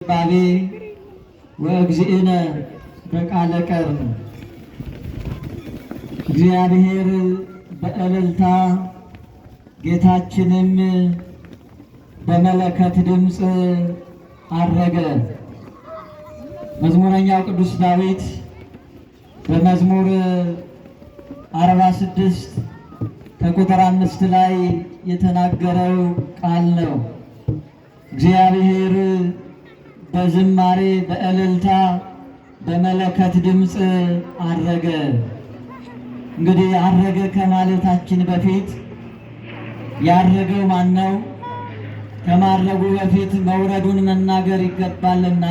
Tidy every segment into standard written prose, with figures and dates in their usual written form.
ባቤ ወእግዚእነ በቃለ ቀርን። እግዚአብሔር በእልልታ ጌታችንም በመለከት ድምፅ አረገ። መዝሙረኛው ቅዱስ ዳዊት በመዝሙር 46 ከቁጥር 5 ላይ የተናገረው ቃል ነው። እግዚአብሔር በዝማሬ በእልልታ በመለከት ድምፅ አረገ። እንግዲህ አረገ ከማለታችን በፊት ያረገው ማን ነው? ከማረጉ በፊት መውረዱን መናገር ይገባልና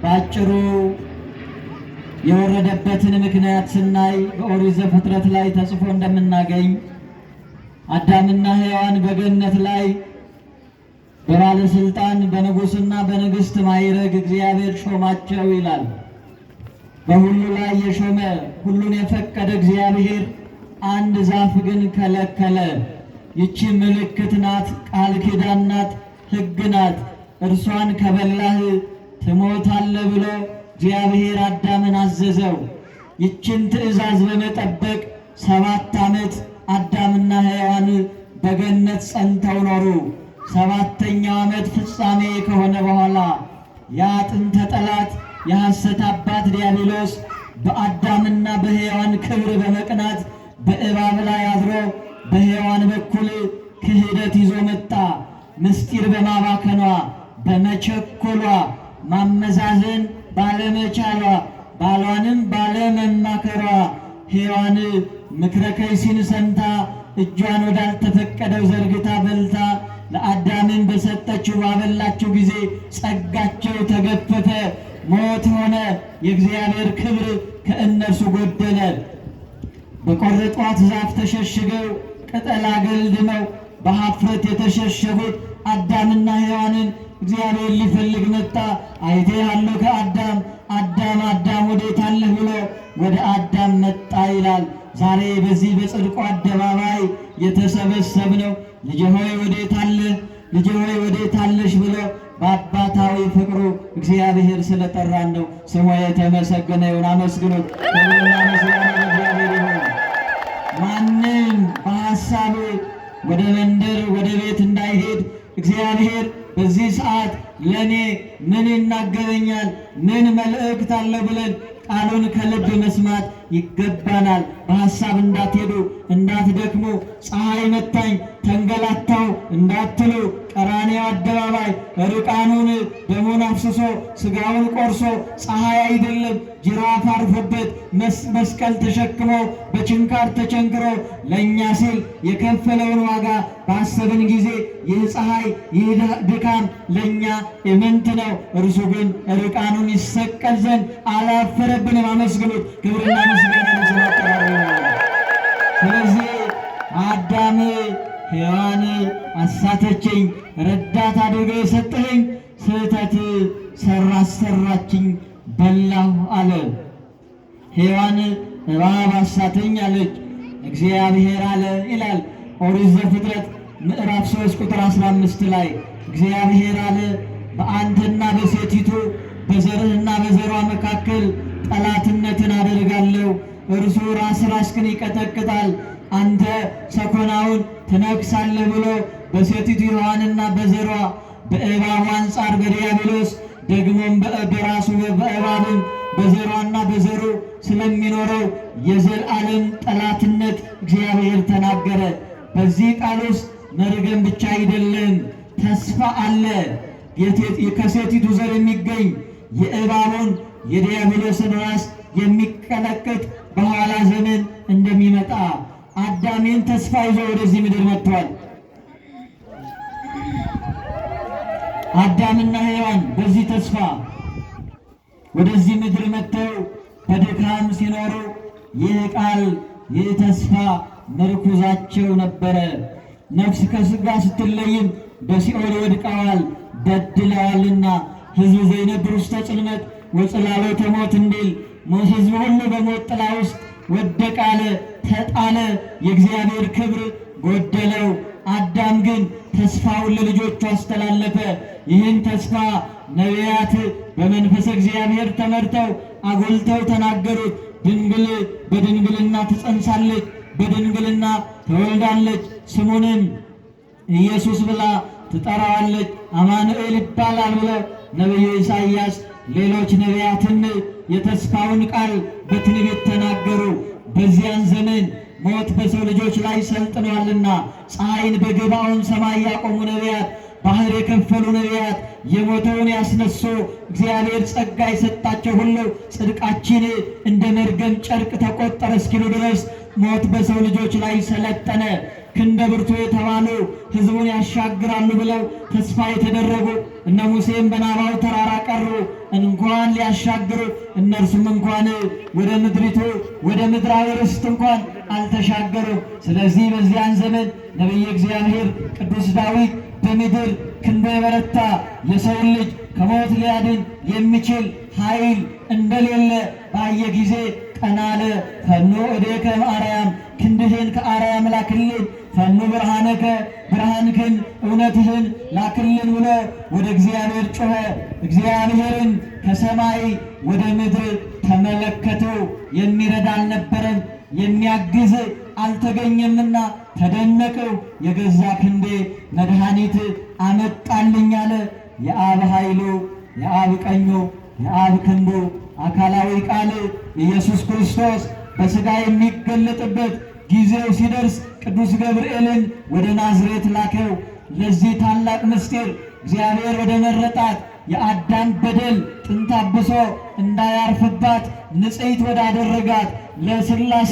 በአጭሩ የወረደበትን ምክንያት ስናይ በኦሪት ዘፍጥረት ላይ ተጽፎ እንደምናገኝ አዳምና ሔዋን በገነት ላይ በባለስልጣን በንጉሥና በንግሥት ማዕረግ እግዚአብሔር ሾማቸው ይላል። በሁሉ ላይ የሾመ ሁሉን የፈቀደ እግዚአብሔር አንድ ዛፍ ግን ከለከለ። ይቺ ምልክት ናት፣ ቃል ኪዳን ናት፣ ሕግ ናት። እርሷን ከበላህ ትሞታለህ ብሎ እግዚአብሔር አዳምን አዘዘው። ይችን ትእዛዝ በመጠበቅ 7 ዓመት አዳምና ሔዋን በገነት ጸንተው ኖሩ። 7ኛው ዓመት ፍጻሜ ከሆነ በኋላ ያ ጥንተ ጠላት የሐሰት አባት ዲያብሎስ በአዳምና በሔዋን ክብር በመቅናት በእባብ ላይ አድሮ በሔዋን በኩል ክህደት ይዞ መጣ። ምስጢር በማባከኗ በመቸኮሏ ማመዛዘን ባለመቻሏ ባሏንም ባለመማከሯ ሔዋን ምክረ ከይሲን ሰምታ እጇን ወዳልተፈቀደው ዘርግታ በልታ ለአዳምን በሰጠችው ባበላችው ጊዜ ጸጋቸው ተገፈፈ፣ ሞት ሆነ። የእግዚአብሔር ክብር ከእነርሱ ጎደለ። በቆረጧት ዛፍ ተሸሽገው ቅጠል አገልድመው በኀፍረት የተሸሸጉት አዳምና ሔዋንን እግዚአብሔር ሊፈልግ መጣ። አይቴ ሀሎከ አዳም፣ አዳም አዳም ወዴት አለህ ብሎ ወደ አዳም መጣ ይላል። ዛሬ በዚህ በጽድቁ አደባባይ የተሰበሰብነው ልጄ ሆይ ወዴት አለህ፣ ልጄ ሆይ ወዴት አለሽ ብሎ በአባታዊ ፍቅሩ እግዚአብሔር ስለጠራን ነው። ስሙ የተመሰገነ ይሁን። አመስግኑት። ክብርና ምስጋና ለእግዚአብሔር ይሁን። ማንም በሐሳቡ ወደ መንደር ወደ ቤት እንዳይሄድ እግዚአብሔር በዚህ ሰዓት ለኔ ምን ይናገረኛል፣ ምን መልእክት አለው ብለን ቃሉን ከልብ መስማት ይገባናል። በሐሳብ እንዳትሄዱ እንዳትደክሙ፣ ፀሐይ መታኝ ተንገላታው እንዳትሉ ቀራንዮ አደባባይ ርቃኑን ደሙን አፍስሶ ስጋውን ቆርሶ ፀሐይ አይደለም ጅራፍ አርፎበት መስቀል ተሸክሞ በችንካር ተቸንክሮ ለኛ ሲል የከፈለውን ዋጋ ባሰብን ጊዜ ይህ ፀሐይ ይህ ድካም ለኛ ኢምንት ነው። እርሱ ግን ርቃኑን ይሰቀል ዘንድ አላፈረብንም። አመስግኑት። ክብርና ምስጋና ለስሙ አጠራሩ። ስለዚህ አዳም ሔዋን አሳተችኝ፣ ረዳት አድርገህ የሰጠኸኝ ስህተት ሰራችኝ፣ በላሁ አለ። ሔዋን እባብ አሳተኝ አለች፣ እግዚአብሔር አለ ይላል ኦሪት ዘፍጥረት ምዕራፍ 3 ቁጥር 15 ላይ እግዚአብሔር አለ በአንተና በሴቲቱ በዘርህና በዘሯ መካከል ጠላትነትን አደርጋለሁ። እርሱ ራስ ራስህን ይቀጠቅጣል፣ አንተ ሰኮናውን ትነክሳለህ ብሎ በሴቲቱ ሔዋንና በዘሯ በእባቡ አንጻር በዲያብሎስ ደግሞም በራሱ በእባብም በዘሯና በዘሩ ስለሚኖረው የዘላለም ጠላትነት እግዚአብሔር ተናገረ። በዚህ ቃል ውስጥ መርገም ብቻ አይደለም፣ ተስፋ አለ። ከሴቲቱ ዘር የሚገኝ የእባቡን የዲያብሎስን ራስ የሚቀጠቅጥ በኋላ ዘመን እንደሚመጣ አዳሜን ተስፋ ይዞ ወደዚህ ምድር መጥቷል። አዳምና ሔዋን በዚህ ተስፋ ወደዚህ ምድር መጥተው በድካም ሲኖሩ ይህ ቃል ይህ ተስፋ ምርኩዛቸው ነበረ። ነፍስ ከሥጋ ስትለይም በሲኦል ወድቀዋል በድለዋልና ሕዝብ ዘይነብር ውስተ ጽልመት ወጽላሎተ ሞት እንዲል ሕዝብ ሁሉ በሞት ጥላ ውስጥ ወደቀ አለ፣ ተጣለ። የእግዚአብሔር ክብር ጎደለው። አዳም ግን ተስፋውን ለልጆቹ አስተላለፈ። ይህን ተስፋ ነቢያት በመንፈሰ እግዚአብሔር ተመርተው አጎልተው ተናገሩት። ድንግል በድንግልና ትጸንሳለች፣ በድንግልና ትወልዳለች፣ ስሙንም ኢየሱስ ብላ ትጠራዋለች፣ አማኑኤል ይባላል ብሎ ነቢዩ ኢሳይያስ፣ ሌሎች ነቢያትም የተስፋውን ቃል በትንቢት ተናገሩ። በዚያን ዘመን ሞት በሰው ልጆች ላይ ሰልጥኗልና ፀሐይን በገባዖን ሰማይ ያቆሙ ነቢያት፣ ባህር የከፈሉ ነቢያት፣ የሞተውን ያስነሱ፣ እግዚአብሔር ጸጋ የሰጣቸው ሁሉ ጽድቃችን እንደ መርገም ጨርቅ ተቆጠረ እስኪሉ ድረስ ሞት በሰው ልጆች ላይ ሰለጠነ። ክንደ ብርቱ የተባሉ ሕዝቡን ያሻግራሉ ብለው ተስፋ የተደረጉ እነ ሙሴም በናባው ተራራ ቀሩ። እንኳን ሊያሻግሩ እነርሱም እንኳን ወደ ምድሪቱ ወደ ምድራዊ ርስት እንኳን አልተሻገሩም። ስለዚህ በዚያን ዘመን ነቢየ እግዚአብሔር ቅዱስ ዳዊት በምድር ክንዶ የበረታ የሰውን ልጅ ከሞት ሊያድን የሚችል ኃይል እንደሌለ ባየ ጊዜ ቀና አለ። ፈኑ እዴከ እምአርያም፣ ክንድህን ከአርያም ላክልን፣ ፈኑ ብርሃነከ፣ ብርሃንክን እውነትህን ላክልን ብሎ ወደ እግዚአብሔር ጮኸ። እግዚአብሔርን ከሰማይ ወደ ምድር ተመለከቱ። የሚረዳ አልነበረም፣ የሚያግዝ አልተገኘምና ተደነቀው። የገዛ ክንዴ መድኃኒት አመጣልኝ አለ። የአብ ኃይሉ፣ የአብ ቀኙ፣ የአብ ክንዱ አካላዊ ቃል ኢየሱስ ክርስቶስ በሥጋ የሚገለጥበት ጊዜው ሲደርስ ቅዱስ ገብርኤልን ወደ ናዝሬት ላከው። ለዚህ ታላቅ ምስጢር እግዚአብሔር ወደ መረጣት የአዳም በደል ጥንተ አብሶ እንዳያርፍባት ንጽሕት ወዳደረጋት ለሥላሴ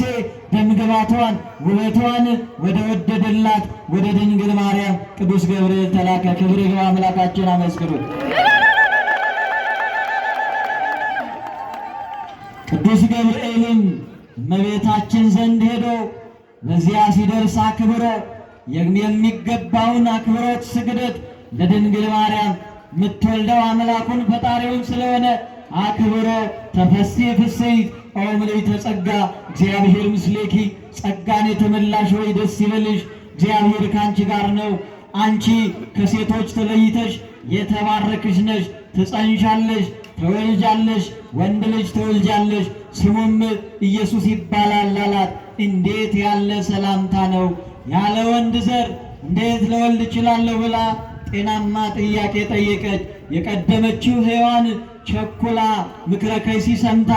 ደምግባቷን ውበቷን ወደ ወደደላት ወደ ድንግል ማርያም ቅዱስ ገብርኤል ተላከ። ክብር ይግባ አምላካችን፣ አመስግኑት። ቅዱስ ገብርኤልም እመቤታችን ዘንድ ሄዶ በዚያ ሲደርስ አክብሮ የሚገባውን አክብሮት ስግደት ለድንግል ማርያም የምትወልደው አምላኩን ፈጣሪውን ስለሆነ አክብሮ ተፈሥሒ ፍሥሕት ኦ ምልዕተ ጸጋ እግዚአብሔር ምስሌኪ፣ ጸጋን የተመላሽ ሆይ ደስ ይበልሽ፣ እግዚአብሔር ከአንቺ ጋር ነው። አንቺ ከሴቶች ተለይተሽ የተባረክሽ ነሽ። ትጸንሻለሽ፣ ትወልጃለሽ፣ ወንድ ልጅ ትወልጃለሽ፣ ስሙም ኢየሱስ ይባላል አላት። እንዴት ያለ ሰላምታ ነው! ያለ ወንድ ዘር እንዴት ለወልድ እችላለሁ ብላ ጤናማ ጥያቄ ጠየቀች። የቀደመችው ሔዋን ቸኩላ ምክረ ከይሲ ሰምታ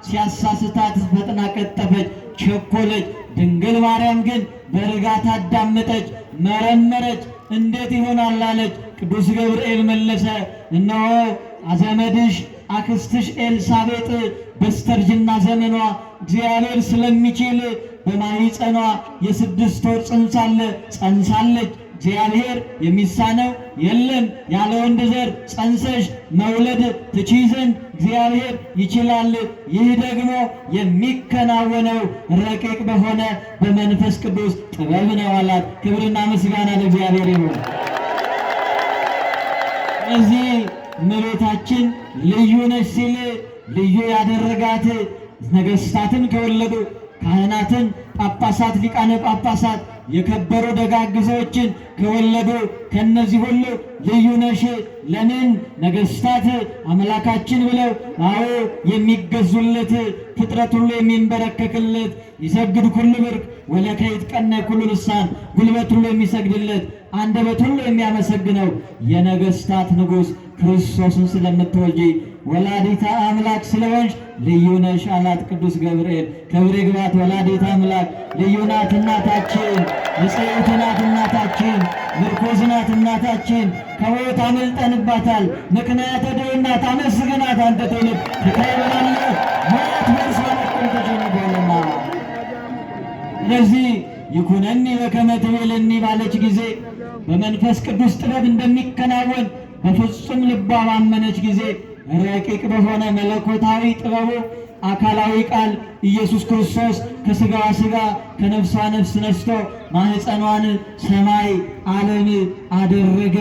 ሲያሳስታት ፈጥና ቀጠፈች፣ ቸኮለች። ድንግል ማርያም ግን በእርጋታ አዳመጠች፣ መረመረች። እንዴት ይሆናል አለች። ቅዱስ ገብርኤል መለሰ፣ እነሆ ዘመድሽ አክስትሽ ኤልሳቤጥ በስተርጅና ዘመኗ እግዚአብሔር ስለሚችል በማኅፀኗ የ6 ወር ጽንስ አለ፣ ጸንሳለች። እግዚአብሔር የሚሳነው የለም። ያለ ወንድ ዘር ጸንሰሽ መውለድ ትችይ ዘንድ እግዚአብሔር ይችላል። ይህ ደግሞ የሚከናወነው ረቂቅ በሆነ በመንፈስ ቅዱስ ጥበብ ነው አላት። ክብርና ምስጋና ለእግዚአብሔር ይሁን። እዚህ እመቤታችን ልዩ ነች ሲል ልዩ ያደረጋት ነገስታትን ከወለዱ ካህናትን፣ ጳጳሳት፣ ሊቃነ ጳጳሳት የከበሩ ደጋግ ሰዎችን ከወለዱ ከነዚህ ሁሉ ልዩ ነሽ። ለምን ነገስታት አምላካችን ብለው አዎ የሚገዙለት ፍጥረት ሁሉ የሚንበረከክለት ይሰግድ ኩሉ ብርክ ወለከ ይትቀነይ ኩሉ ልሳን ጉልበት ሁሉ የሚሰግድለት አንደበት ሁሉ የሚያመሰግነው የነገስታት ንጉሥ ክርስቶስን ስለምትወልጂ ወላዲተ አምላክ ስለሆንሽ ልዩ ነሽ አላት ቅዱስ ገብርኤል። ክብር ይግባት ወላዲተ አምላክ። ልዩ ናት እናታችን፣ ንጽሕት ናት እናታችን፣ ምርኩዝ ናት እናታችን። ከሞት አመልጠንባታል። ምክንያተ ድኅነት አመስግናት አንተ ትውልድ ትከብራለህ። ሞት በእርሷ በኩል ተሸንፏልና። ስለዚህ ይኩነኒ በከመ ትቤለኒ ባለች ጊዜ በመንፈስ ቅዱስ ጥበብ እንደሚከናወን በፍጹም ልቧ ባመነች ጊዜ ረቂቅ በሆነ መለኮታዊ ጥበቡ አካላዊ ቃል ኢየሱስ ክርስቶስ ከስጋዋ ስጋ ከነፍሷ ነፍስ ነስቶ ማህፀኗን ሰማይ ዓለም አደረገ።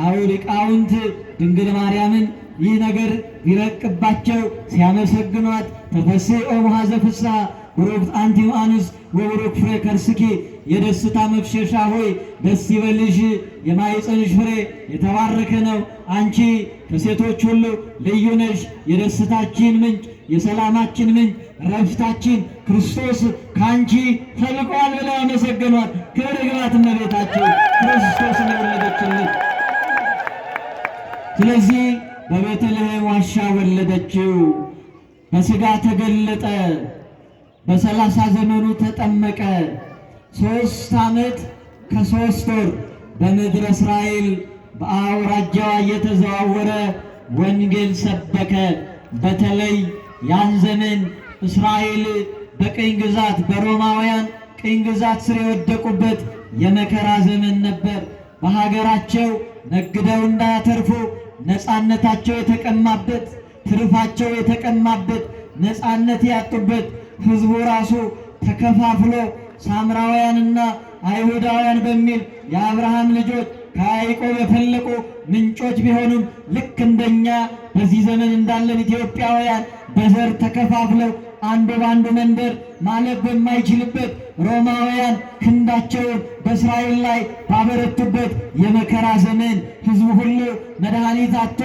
አዎ ሊቃውንት ድንግል ማርያምን ይህ ነገር ቢረቅባቸው ሲያመሰግኗት ተፈሥሒ ኦ ሙሓዘ ፍስሐ ቡሩክት አንቲ እምአንስት ወቡሩክ ፍሬ ከርስኪ የደስታ መፍሸሻ ሆይ ደስ ይበልሽ፣ የማኅፀንሽ ፍሬ የተባረከ ነው። አንቺ ከሴቶች ሁሉ ልዩ ነሽ። የደስታችን ምንጭ፣ የሰላማችን ምንጭ፣ ረፍታችን ክርስቶስ ከአንቺ ፈልቋል ብለው አመሰገኗት። ክብር ይግባት እመቤታችን ክርስቶስን የወለደችልን። ስለዚህ በቤተልሔም ዋሻ ወለደችው። በሥጋ ተገለጠ። በ30 ዘመኑ ተጠመቀ። 3 ዓመት ከ3 ወር በምድረ እስራኤል በአውራጃዋ እየተዘዋወረ ወንጌል ሰበከ። በተለይ ያን ዘመን እስራኤል በቅኝ ግዛት በሮማውያን ቅኝ ግዛት ስር የወደቁበት የመከራ ዘመን ነበር። በሀገራቸው ነግደው እንዳያተርፉ ነፃነታቸው የተቀማበት፣ ትርፋቸው የተቀማበት፣ ነፃነት ያጡበት፣ ሕዝቡ ራሱ ተከፋፍሎ ሳምራውያንና አይሁዳውያን በሚል የአብርሃም ልጆች ከያዕቆብ የፈለቁ ምንጮች ቢሆኑም ልክ እንደኛ በዚህ ዘመን እንዳለን ኢትዮጵያውያን በዘር ተከፋፍለው አንዱ በአንዱ መንደር ማለፍ በማይችልበት ሮማውያን ክንዳቸውን በእስራኤል ላይ ባበረቱበት የመከራ ዘመን ሕዝቡ ሁሉ መድኃኒት አጥቶ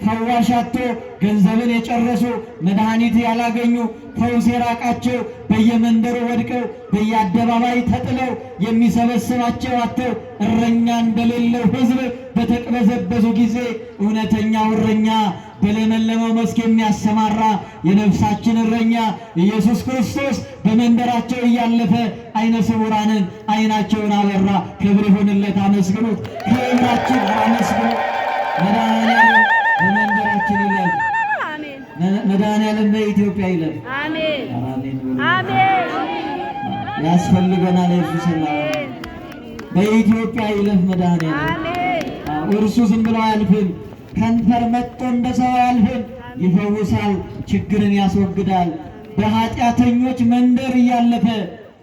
ፈዋሽ አጥቶ ገንዘብን የጨረሱ መድኃኒት ያላገኙ ፈውስ የራቃቸው በየመንደሩ ወድቀው በየአደባባይ ተጥለው የሚሰበስባቸው አጥተው እረኛ እንደሌለው ሕዝብ በተቅበዘበዙ ጊዜ እውነተኛው እረኛ በለመለመው መስክ የሚያሰማራ የነፍሳችን እረኛ ኢየሱስ ክርስቶስ በመንደራቸው እያለፈ ዓይነ ስውራንን ዓይናቸውን አበራ። ክብር ይሁንለት፣ አመስግኑት። ክብራችን አመስግኑት። መድኃኔዓለም በመንደራችን ይለፍ። መድኃኔዓለም በኢትዮጵያ ይለፍ። አሜን። አሜን። አሜን። ያስፈልገናል የእርሱ ሰላም። በኢትዮጵያ ይለፍ መድኃኔዓለም። አሜን። እርሱ ዝም ብሎ አያልፍም። ከንፈር መጥቶ እንደ ሰው አያልፍም። ይፈውሳል፣ ችግርን ያስወግዳል። በኃጢአተኞች መንደር እያለፈ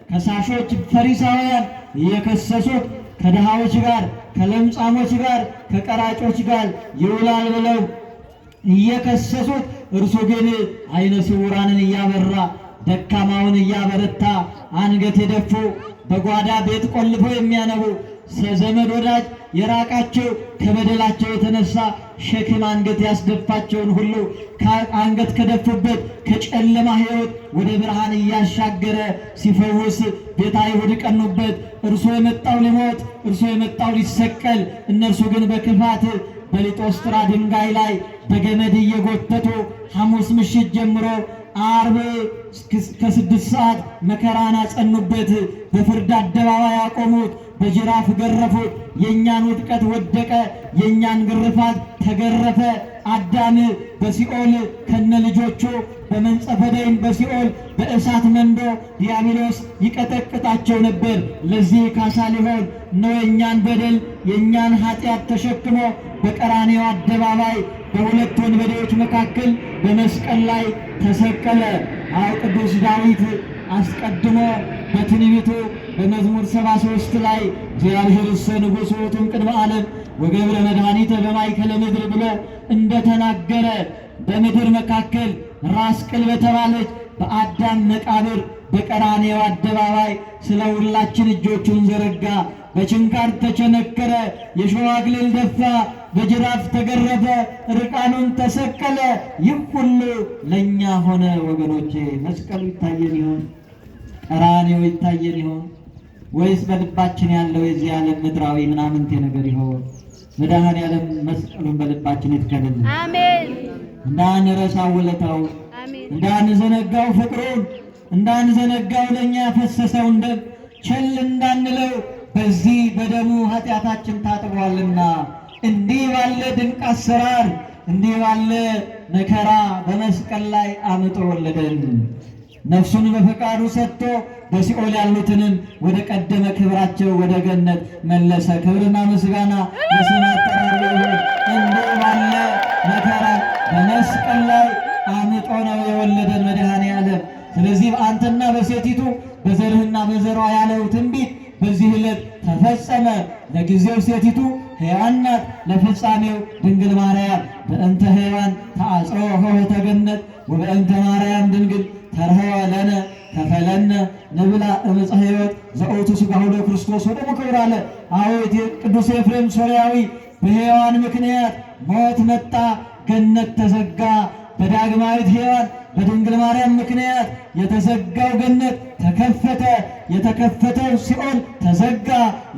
ከሳሾች ፈሪሳውያን እየከሰሱት ከድሃዎች ጋር፣ ከለምጻሞች ጋር፣ ከቀራጮች ጋር ይውላል ብለው እየከሰሱት፣ እርሱ ግን ዓይነ ስውራንን እያበራ ደካማውን እያበረታ አንገት የደፉ በጓዳ ቤት ቆልፈው የሚያነቡ ዘመድ ወዳጅ የራቃቸው ከበደላቸው የተነሳ ሸክም አንገት ያስደፋቸውን ሁሉ አንገት ከደፉበት ከጨለማ ሕይወት ወደ ብርሃን እያሻገረ ሲፈውስ ቤተ አይሁድ ቀኑበት። እርሱ የመጣው ሊሞት፣ እርሱ የመጣው ሊሰቀል፣ እነርሱ ግን በክፋት በሊጦስጥራ ድንጋይ ላይ በገመድ እየጎተቱ ሐሙስ ምሽት ጀምሮ ዓርብ ከ6 ሰዓት መከራን አጸኑበት። በፍርድ አደባባይ አቆሙት። በጅራፍ ገረፉት። የእኛን ውድቀት ወደቀ፣ የእኛን ግርፋት ተገረፈ። አዳም በሲኦል ከነ ልጆቹ በመንጸፈ ደይን በሲኦል በእሳት መንዶ ዲያብሎስ ይቀጠቅጣቸው ነበር። ለዚህ ካሳ ሊሆን ነው የእኛን በደል የእኛን ኃጢአት ተሸክሞ በቀራንዮ አደባባይ በሁለት ወንበዴዎች መካከል በመስቀል ላይ ተሰቀለ። አዎ ቅዱስ ዳዊት አስቀድሞ በትንቢቱ በመዝሙር 73 ላይ እግዚአብሔርሰ ንጉሥ ውእቱ እምቅድመ ዓለም ወገብረ መድኃኒተ በማእከለ ምድር ብሎ እንደተናገረ በምድር መካከል ራስ ቅል በተባለች በአዳም መቃብር በቀራንዮ አደባባይ ስለ ሁላችን እጆቹን ዘረጋ። በችንካር ተቸነከረ፣ የሾህ አክሊል ደፋ፣ በጅራፍ ተገረፈ፣ ርቃኑን ተሰቀለ። ይህ ሁሉ ለኛ ሆነ። ወገኖቼ መስቀሉ ይታየን ይሆን? ቀራንዮ ይታየን ይሆን? ወይስ በልባችን ያለው የዚህ ዓለም ምድራዊ ምናምንቴ ነገር ይሆን? መድኃኔዓለም መስቀሉን በልባችን ይትከልልን። አሜን። እንዳንረሳው ውለታውን፣ አሜን። እንዳንዘነጋው ፍቅሩን፣ እንዳንዘነጋው ለኛ ያፈሰሰውን ደም ቸል እንዳንለው በዚህ በደሙ ኃጢአታችን ታጥቧልና እንዲህ ባለ ድንቅ አሰራር እንዲህ ባለ መከራ በመስቀል ላይ አምጦ ወለደን። ነፍሱን በፈቃዱ ሰጥቶ በሲኦል ያሉትንም ወደ ቀደመ ክብራቸው ወደ ገነት መለሰ። ክብርና ምስጋና ለስም አጠራሩ ይሁን። እንዲህ ባለ መከራ በመስቀል ላይ አምጦ ነው የወለደን መድኃኔዓለም። ስለዚህ በአንተና በሴቲቱ በዘርህና በዘሯ ያለው ትንቢት በዚህ ዕለት ተፈጸመ። ለጊዜው ሴቲቱ ሔዋን ናት፣ ለፍጻሜው ድንግል ማርያም። በእንተ ሔዋን ተአጽሮ ሆህተ ገነት ወበእንተ ማርያም ድንግል ተርኅወ ለነ ከፈለነ ንብላ እምዕፀ ሕይወት ዘውእቱ ሥጋሁ ለክርስቶስ ወደሙ ክቡር አለ። አዎ ቅዱስ ኤፍሬም ሶርያዊ በሔዋን ምክንያት ሞት መጣ፣ ገነት ተዘጋ። በዳግማዊት ሔዋን በድንግል ማርያም ምክንያት የተዘጋው ገነት ተከፈተ፣ የተከፈተው ሲኦል ተዘጋ።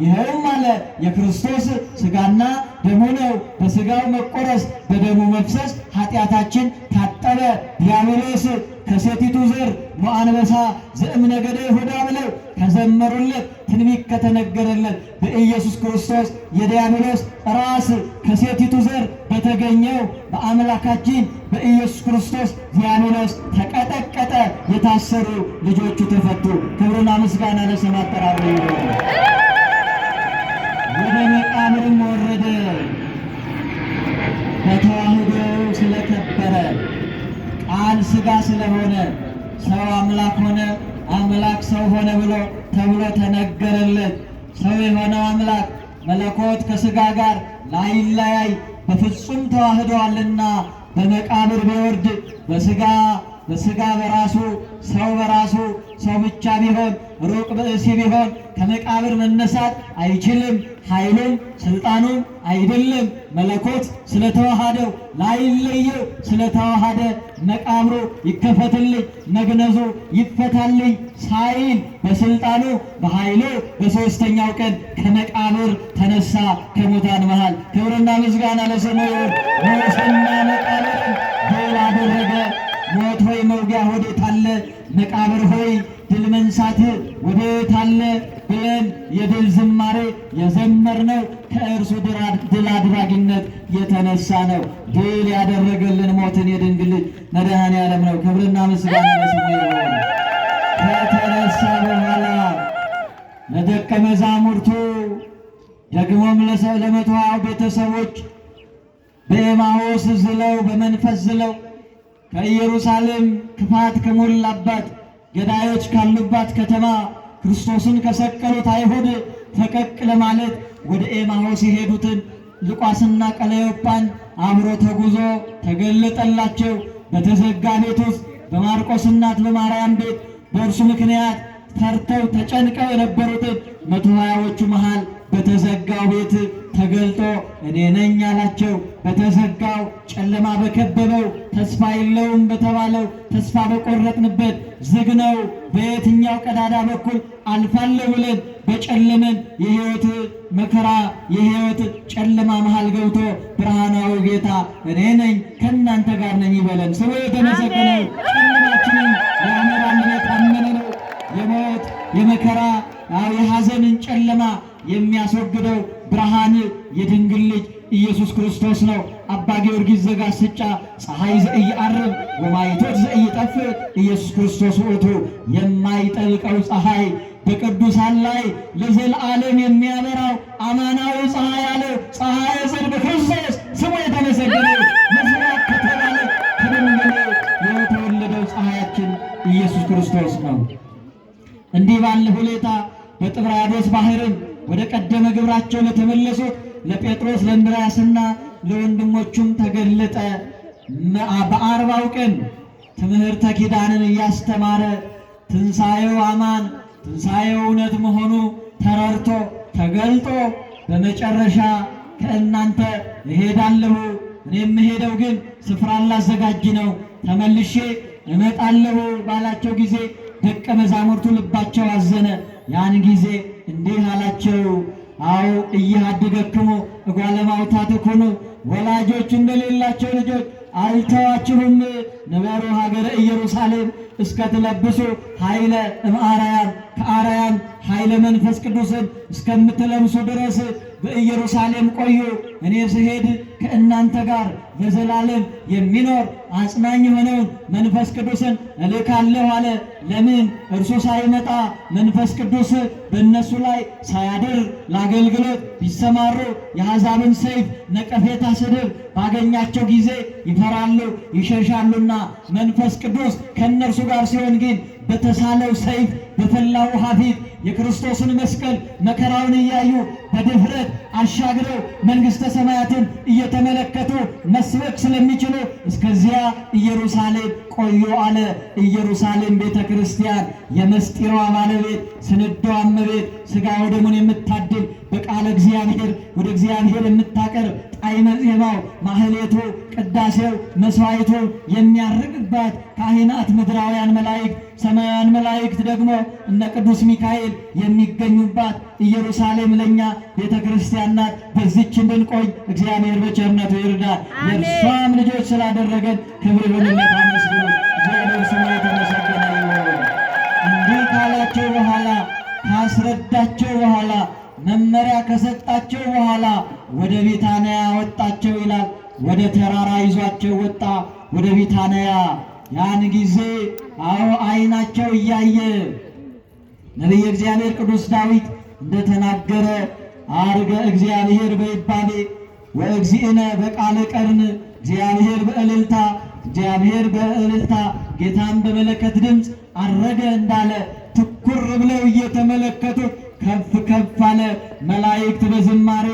ይኸውም አለ የክርስቶስ ሥጋና ደሙ ነው። በሥጋው መቆረስ በደሙ መፍሰስ ኃጢአታችን ታጠበ። ዲያብሎስ ከሴቲቱ ዘር አንበሳ ዘእምነገደ ይሁዳ ብለው ከዘመሩለት ትንቢት ከተነገረለት በኢየሱስ ክርስቶስ የዲያብሎስ ራስ ከሴቲቱ ዘር በተገኘው በአምላካችን በኢየሱስ ክርስቶስ ዲያብሎስ ተቀጠቀጠ፣ የታሰሩ ልጆቹ ተፈቱ። ክብርና ምስጋና ለስም አጠራሩ ይሁን። ወደ መቃብርም ወረደ በተዋህዶ ስለከበረ ቃል ሥጋ ስለሆነ ሰው አምላክ ሆነ፣ አምላክ ሰው ሆነ ብሎ ተብሎ ተነገረለት። ሰው የሆነው አምላክ መለኮት ከሥጋ ጋር ላይለያይ በፍጹም ተዋህደዋልና በመቃብር ቢወርድ በሥጋ በሥጋ በራሱ ሰው በራሱ ሰው ብቻ ቢሆን ሩቅ ብእሲ ቢሆን ከመቃብር መነሳት አይችልም። ኃይሉም ስልጣኑም አይደለም። መለኮት ስለተዋሃደው ላይለየው ስለተዋሃደ መቃብሩ ይከፈትልኝ መግነዙ ይፈታልኝ ሳይል በስልጣኑ በኃይሉ በሦስተኛው ቀን ከመቃብር ተነሳ ከሙታን መሃል። ክብርና ምስጋና ለስሙ ይሁን። ሞትና መቃብርን ድል አደረገ። ሞት ሆይ መውጊያ ወዴት አለ? መቃብር ሆይ ድል መንሳት ወዴት አለ? ብለን የድል ዝማሬ የዘመርነው ከእርሱ ድል አድራጊነት የተነሳ ነው። ድል ያደረገልን ሞትን የድንግል ልጅ መድኃኔ ዓለም ነው። ክብርና ምስጋና ለስሙ ይሁን። ከተነሳ በኋላ ለደቀ መዛሙርቱ ደግሞም ለ120 ቤተሰቦች በኤማሁስ ዝለው በመንፈስ ዝለው ከኢየሩሳሌም ክፋት ከሞላባት ገዳዮች ካሉባት ከተማ ክርስቶስን ከሰቀሉት አይሁድ ፈቀቅ ለማለት ወደ ኤማሁስ የሄዱትን ሉቃስና ቀለዮጳን አብሮ ተጉዞ ተገለጠላቸው። በተዘጋ ቤት ውስጥ በማርቆስ እናት በማርያም ቤት በእርሱ ምክንያት ፈርተው ተጨንቀው የነበሩትን 120ዎቹ መሃል በተዘጋው ቤት ተገልጦ እኔ ነኝ አላቸው። በተዘጋው ጨለማ በከበበው ተስፋ የለውም በተባለው ተስፋ በቆረጥንበት ዝግ ነው፣ በየትኛው ቀዳዳ በኩል አልፋለሁ ብለን በጨለመን የሕይወት መከራ የሕይወት ጨለማ መሃል ገብቶ ብርሃናዊ ጌታ እኔ ነኝ ከእናንተ ጋር ነኝ ይበለን። ስሙ የተመሰገነ። ጨለማችንን ያመራልን የታመነ ነው። የሞት የመከራ የሐዘንን ጨለማ የሚያስወግደው ብርሃን የድንግል ልጅ ኢየሱስ ክርስቶስ ነው። አባ ጊዮርጊስ ዘጋስጫ ፀሐይ ዘኢየዐርብ ወማይቶት ዘኢይጠፍእ ኢየሱስ ክርስቶስ ውእቱ፣ የማይጠልቀው ፀሐይ በቅዱሳን ላይ ለዘላለም የሚያበራው አማናዊ ፀሐይ አለ። ፀሐየ ጽድቅ ክርስቶስ ስሙ የተመሰገነ። ምስራቅ ከተባለ ከድንግል የተወለደው ፀሐያችን ኢየሱስ ክርስቶስ ነው። እንዲህ ባለ ሁኔታ በጥብርያዶስ ባህርም ወደ ቀደመ ግብራቸው ለተመለሱት ለጴጥሮስ ለእንድርያስና ለወንድሞቹም ተገለጠ። በ40ው ቀን ትምህርተ ኪዳንን እያስተማረ ትንሣኤው አማን ትንሣኤው እውነት መሆኑ ተረድቶ ተገልጦ በመጨረሻ ከእናንተ እሄዳለሁ፣ እኔ የምሄደው ግን ስፍራ ላዘጋጅ ነው፣ ተመልሼ እመጣለሁ ባላቸው ጊዜ ደቀ መዛሙርቱ ልባቸው አዘነ። ያን ጊዜ እንዲህ አላቸው፣ አዎ ኢየኀድገክሙ እጓለ እማውታ ትኩኑ፣ ወላጆች እንደሌላቸው ልጆች አልተዋችሁም። ንበሩ ሀገረ ኢየሩሳሌም እስከ ትለብሱ ኃይለ እምአርያም፣ ከአርያም ኃይለ መንፈስ ቅዱስን እስከምትለብሱ ድረስ በኢየሩሳሌም ቆዩ። እኔ ስሄድ ከእናንተ ጋር ለዘላለም የሚኖር አጽናኝ የሆነውን መንፈስ ቅዱስን እልካለሁ አለ። ለምን? እርሱ ሳይመጣ መንፈስ ቅዱስ በእነሱ ላይ ሳያድር ለአገልግሎት ቢሰማሩ የአሕዛብን ሰይፍ፣ ነቀፌታ፣ ስድብ ባገኛቸው ጊዜ ይፈራሉ ይሸሻሉና፣ መንፈስ ቅዱስ ከእነርሱ ጋር ሲሆን ግን በተሳለው ሰይፍ በፈላው ውሃ ፊት የክርስቶስን መስቀል መከራውን እያዩ በድፍረት አሻግረው መንግሥተ ሰማያትን እየተመለከቱ መስበክ ስለሚችሉ እስከዚያ ኢየሩሳሌም ቆዩ አለ። ኢየሩሳሌም ቤተ ክርስቲያን የመስጢሯ ባለቤት ስንዷ እመቤት ሥጋ ወደሙን የምታድል በቃለ እግዚአብሔር ወደ እግዚአብሔር የምታቀርብ ጣዕመ ዜማው ማህሌቱ ቅዳሴው መስዋዕቱ የሚያርግባት ካህናት ምድራውያን መላእክት ሰማያውያን መላእክት ደግሞ እነ ቅዱስ ሚካኤል የሚገኙባት ኢየሩሳሌም ለኛ ቤተ ክርስቲያን ናት። በዚች እንድንቆይ እግዚአብሔር በቸርነቱ ይርዳል። የእርሷም ልጆች ስላደረገን ክብር ይሁንለት። አመስግኑ። እግዚአብሔር ስሙ የተመሰገነ ይሁን። እንዲህ ካላቸው በኋላ፣ ካስረዳቸው በኋላ፣ መመሪያ ከሰጣቸው በኋላ ወደ ቢታንያ ወጣቸው ይላል። ወደ ተራራ ይዟቸው ወጣ ወደ ቢታንያ። ያን ጊዜ አዎ ዓይናቸው እያየ ነቢየ እግዚአብሔር ቅዱስ ዳዊት እንደተናገረ አርገ እግዚአብሔር በይባቤ ወእግዚእነ በቃለ ቀርን፣ እግዚአብሔር በእልልታ፣ እግዚአብሔር በእልልታ ጌታን በመለከት ድምፅ አረገ እንዳለ ትኩር ብለው እየተመለከቱ ከፍ ከፍ አለ። መላእክት በዝማሬ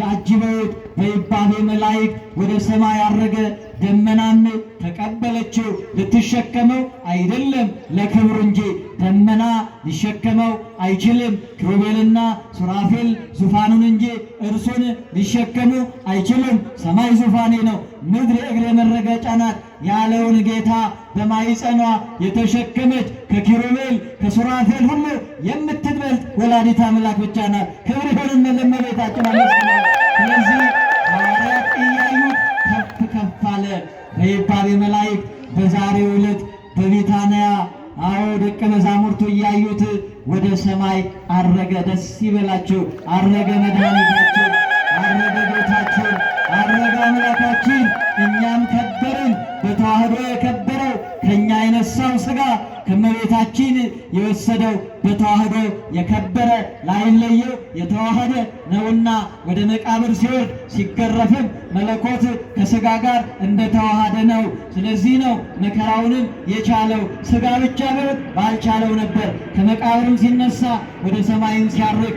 አጅበውት በይባቤ መላእክት ወደ ሰማይ አረገ። ደመናም ተቀበለችው። ልትሸከመው አይደለም ለክብሩ እንጂ ደመና ሊሸከመው አይችልም። ኪሩቤልና ሱራፌል ዙፋኑን እንጂ እርሱን ሊሸከሙ አይችሉም። ሰማይ ዙፋኔ ነው፣ ምድር የእግሬ መረገጫ ናት ያለውን ጌታ በማኅፀኗ የተሸከመች ከኪሩቤል ከሱራፌል ሁሉ የምትበልጥ ወላዲተ አምላክ ብቻ ናት። ክብር ይሁን ለእመቤታችን። ስለዚህ ሐዋርያት እያዩት ከፍ ከፍ አለ በይባቤ መላእክት። በዛሬው ዕለት በቢታንያ አዎ ደቀ መዛሙርቱ እያዩት ወደ ሰማይ አረገ። ደስ ይበላችሁ። አረገ መድኃኒታችን፣ አረገ ጌታችን፣ አረገ አምላካችን። እኛም ከበርን። በተዋህዶ የከበረው ከኛ የነሳው ሥጋ ከእመቤታችን የወሰደው በተዋህዶ የከበረ ላይለየው የተዋህደ ነውና ወደ መቃብር ሲወርድ ሲገረፍም መለኮት ከሥጋ ጋር እንደተዋሃደ ነው። ስለዚህ ነው መከራውንም የቻለው። ሥጋ ብቻ ቢሆን ባልቻለው ነበር። ከመቃብርም ሲነሳ ወደ ሰማይም ሲያርግ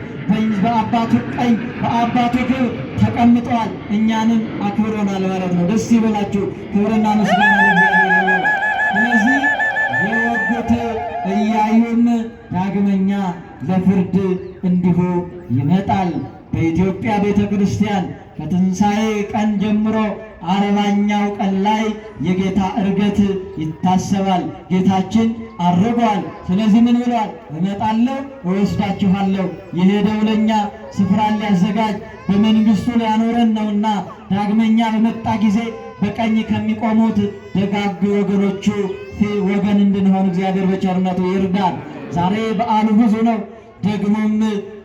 በአባቱ ቀኝ በአባቱ ክብር ተቀምጧል። እኛንም አክብሮናል ማለት ነው። ደስ ይበላችሁ። ክብርና ምስጋና ለእግዚአብሔር ይሁን። ስለዚህ የወጉት እያዩም ዳግመኛ ለፍርድ እንዲሁ ይመጣል። በኢትዮጵያ ቤተ ክርስቲያን ከትንሣኤ ቀን ጀምሮ 40ኛው ቀን ላይ የጌታ ዕርገት ይታሰባል። ጌታችን አርጓል። ስለዚህ ምን ብሏል? እመጣለሁ እወስዳችኋለሁ። የሄደው ለኛ ስፍራን ሊያዘጋጅ በመንግስቱ ሊያኖረን ነውና ዳግመኛ በመጣ ጊዜ በቀኝ ከሚቆሙት ደጋግ ወገኖቹ ወገን እንድንሆን እግዚአብሔር በቸርነቱ ይርዳን። ዛሬ በዓሉ ብዙ ነው። ደግሞም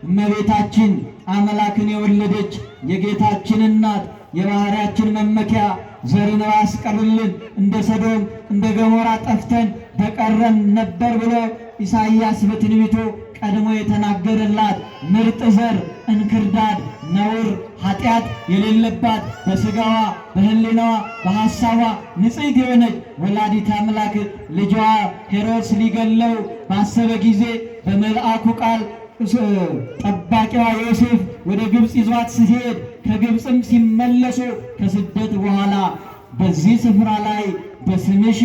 እመቤታችን አምላክን የወለደች የጌታችን እናት የባህሪያችን መመኪያ ዘርን ባስቀርልን እንደ ሰዶም እንደ ገሞራ ጠፍተን በቀረን ነበር ብሎ ኢሳይያስ በትንቢቱ ቀድሞ የተናገረላት ምርጥ ዘር እንክርዳድ ነውር ኃጢአት የሌለባት በስጋዋ በሕሊናዋ በሐሳቧ ንጽሕት የሆነች ወላዲተ አምላክ ልጇ ሄሮድስ ሊገለው ባሰበ ጊዜ በመልአኩ ቃል ጠባቂዋ ዮሴፍ ወደ ግብፅ ይዟት ሲሄድ ከግብፅም ሲመለሱ ከስደት በኋላ በዚህ ስፍራ ላይ በስምሽ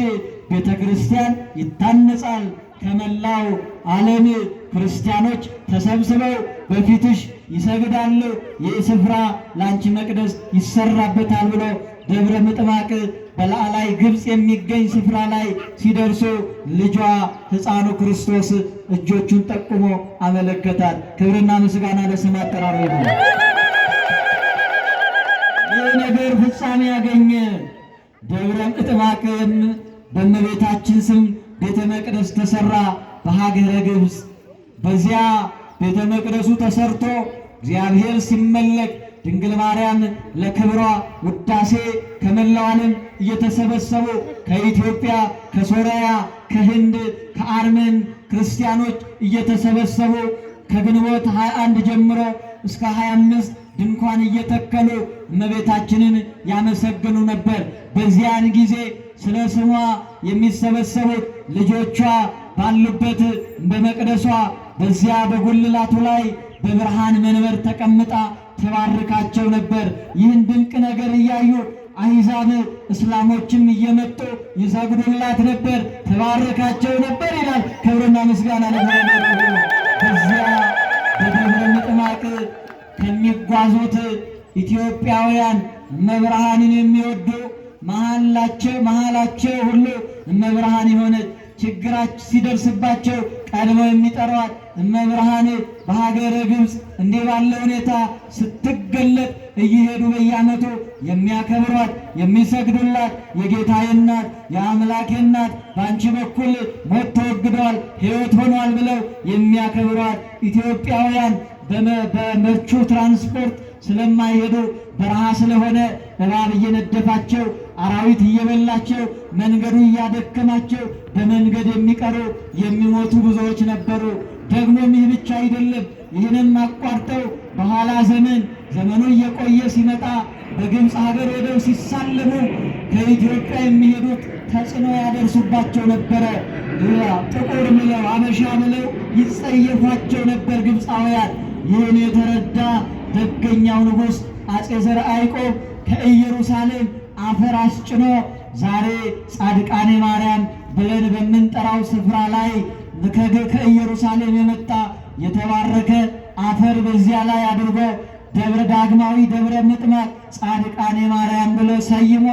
ቤተ ክርስቲያን ይታነጻል፣ ከመላው ዓለም ክርስቲያኖች ተሰብስበው በፊትሽ ይሰግዳሉ፣ ይህ ስፍራ ለአንቺ መቅደስ ይሰራበታል ብሎ ደብረ ምጥማቅ በላዕላይ ግብፅ የሚገኝ ስፍራ ላይ ሲደርሱ ልጇ ሕፃኑ ክርስቶስ እጆቹን ጠቁሞ አመለከታት። ክብርና ምስጋና ለስም አጠራሩ ይሁን። ይህ ነገር ፍጻሜ ያገኘ ደብረ ምጥማቅ በእመቤታችን ስም ቤተ መቅደስ ተሰራ በሀገረ ግብፅ። በዚያ ቤተ መቅደሱ ተሰርቶ እግዚአብሔር ሲመለክ ድንግል ማርያም ለክብሯ ውዳሴ ከመላው ዓለም እየተሰበሰቡ ከኢትዮጵያ፣ ከሶርያ፣ ከህንድ፣ ከአርመን ክርስቲያኖች እየተሰበሰቡ ከግንቦት 21 ጀምሮ እስከ 25 ድንኳን እየተከሉ እመቤታችንን ያመሰግኑ ነበር። በዚያን ጊዜ ስለ ስሟ የሚሰበሰቡት ልጆቿ ባሉበት በመቅደሷ በዚያ በጉልላቱ ላይ በብርሃን መንበር ተቀምጣ ትባርካቸው ነበር። ይህን ድንቅ ነገር እያዩ አሕዛብ እስላሞችም እየመጡ ይሰግዱላት ነበር፣ ትባርካቸው ነበር ይላል። ክብርና ምስጋና ለእግዚአብሔር ይሁን። በዚያ በደብረ ምጥማቅ ከሚጓዙት ኢትዮጵያውያን እመብርሃንን የሚወዱ መሃላቸው ሁሉ እመብርሃን የሆነች ችግራች ሲደርስባቸው ቀድመው የሚጠሯት እመብርሃን በሀገረ ግብፅ እንዲህ ባለ ሁኔታ ስትገለጥ እየሄዱ በየዓመቱ የሚያከብሯት የሚሰግዱላት የጌታዬ እናት የአምላኬ እናት በአንቺ በኩል ሞት ተወግዷል፣ ሕይወት ሆኗል ብለው የሚያከብሯት ኢትዮጵያውያን በምቹ ትራንስፖርት ስለማይሄዱ በረሃ ስለሆነ እባብ እየነደፋቸው አራዊት እየበላቸው መንገዱ እያደከማቸው በመንገድ የሚቀሩ የሚሞቱ ብዙዎች ነበሩ። ደግሞም ይህ ብቻ አይደለም። ይህንም አቋርጠው በኋላ ዘመን ዘመኑ እየቆየ ሲመጣ በግብፅ ሀገር ሄደው ሲሳለሙ ከኢትዮጵያ የሚሄዱት ተጽዕኖ ያደርሱባቸው ነበረ። ጥቁር ብለው አበሻ ብለው ይጸየፏቸው ነበር ግብፃውያን። ይህን የተረዳ ደገኛው ንጉሥ አፄ ዘርዓ ያዕቆብ ከኢየሩሳሌም አፈር አስጭኖ ዛሬ ጻድቃኔ ማርያም ብለን በምንጠራው ስፍራ ላይ ከኢየሩሳሌም የመጣ የተባረከ አፈር በዚያ ላይ አድርጎ ደብረ ዳግማዊ ደብረ ምጥማቅ ጻድቃኔ ማርያም ብሎ ሰይሞ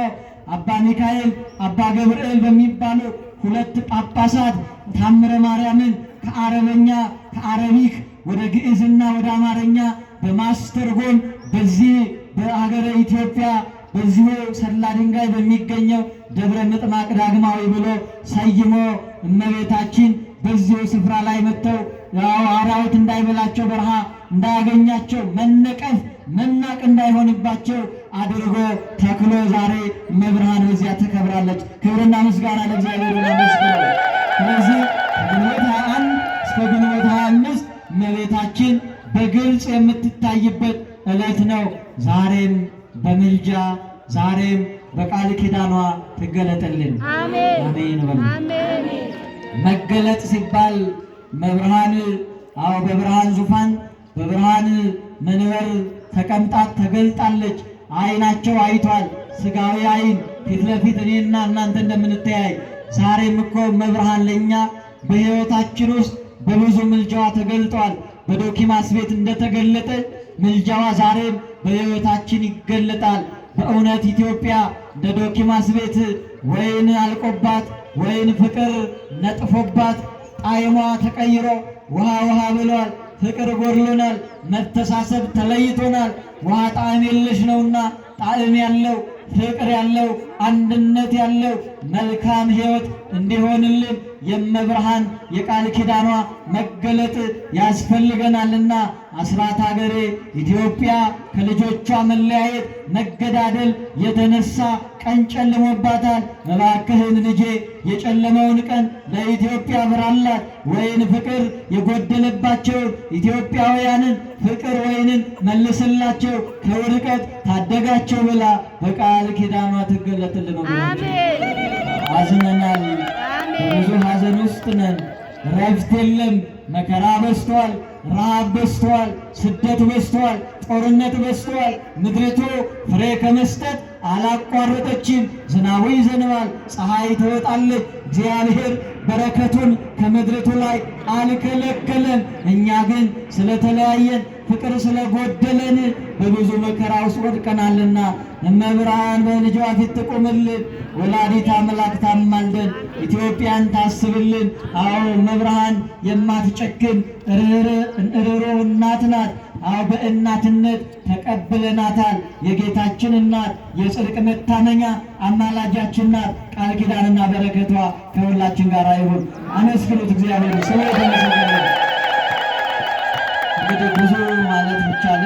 አባ ሚካኤል አባ ገብርኤል በሚባሉ ሁለት ጳጳሳት ታምረ ማርያምን ከአረበኛ ከአረቢክ ወደ ግዕዝና ወደ አማርኛ በማስተርጎም በዚህ በሀገረ ኢትዮጵያ በዚሁ ሰላ ድንጋይ በሚገኘው ደብረ ምጥማቅ ዳግማዊ ብሎ ሰይሞ እመቤታችን በዚሁ ስፍራ ላይ መጥተው አራዊት እንዳይበላቸው በረሃ እንዳያገኛቸው መነቀፍ መናቅ እንዳይሆንባቸው አድርጎ ተክሎ ዛሬ እመብርሃን በዚያ ተከብራለች። ክብርና ምስጋና ለእግዚአብሔር ይሁን። ስለዚህ ግንቦት 21 እስከ ግንቦት 25 እመቤታችን በግልጽ የምትታይበት ዕለት ነው። ዛሬም በምልጃ ዛሬም በቃል ኪዳኗ ትገለጥልን። አሜን በሉ። መገለጥ ሲባል መብርሃን አዎ በብርሃን ዙፋን በብርሃን መንበር ተቀምጣ ተገልጣለች። ዓይናቸው አይቷል። ስጋዊ ዓይን ፊት ለፊት እኔና እናንተ እንደምንተያይ ዛሬም እኮ መብርሃን ለእኛ በሕይወታችን ውስጥ በብዙ ምልጃዋ ተገልጧል። በዶኪማስ ቤት እንደተገለጠ ምልጃዋ ዛሬም በሕይወታችን ይገለጣል። በእውነት ኢትዮጵያ እንደ ዶኪማስ ቤት ወይን አልቆባት ወይን ፍቅር ነጥፎባት ጣዕሟ ተቀይሮ ውሃ ውሃ ብሏል። ፍቅር ጎድሎናል። መተሳሰብ ተለይቶናል። ውሃ ጣዕም የለሽ ነውና ጣዕም ያለው ፍቅር ያለው አንድነት ያለው መልካም ሕይወት እንዲሆንልን የመብርሃን የቃል ኪዳኗ መገለጥ ያስፈልገናልና አስራት ሀገሬ ኢትዮጵያ ከልጆቿ መለያየት መገዳደል የተነሳ ቀን ጨልሞባታል። እባክህን ልጄ የጨለመውን ቀን ለኢትዮጵያ ብራላት። ወይን ፍቅር የጎደለባቸውን ኢትዮጵያውያንን ፍቅር ወይንን መልስላቸው፣ ከውድቀት ታደጋቸው ብላ በቃል ኪዳኗ ትገለጥልን። አዝነናል። በብዙ ሐዘን ውስጥ ነን። ረፍት የለም። መከራ በዝቷል። ረሃብ በዝቷል። ስደት በዝቷል። ጦርነት በዝቷል። ምድሪቱ ፍሬ ከመስጠት አላቋረጠችም። ዝናቡ ይዘንባል፣ ፀሐይ ትወጣለች። እግዚአብሔር በረከቱን ከምድሪቱ ላይ አልከለከለም። እኛ ግን ስለተለያየን ፍቅር ስለጎደለን በብዙ መከራ ውስጥ ወድቀናልና እመብርሃን በልጇ ፊት ትቁምልን። ወላዲተ አምላክ ታማልደን፣ ኢትዮጵያን ታስብልን። አዎ እመብርሃን የማትጨክን ርኅሩህ እናት ናት። አዎ በእናትነት ተቀብለናታል። የጌታችን እናት፣ የጽድቅ መታመኛ አማላጃችን ናት። ቃል ኪዳንና በረከቷ ከሁላችን ጋር ይሁን። አመስግኑት እግዚአብሔር ስለ ተመሰገነ። እንግዲህ ብዙ ማለት ይቻላል።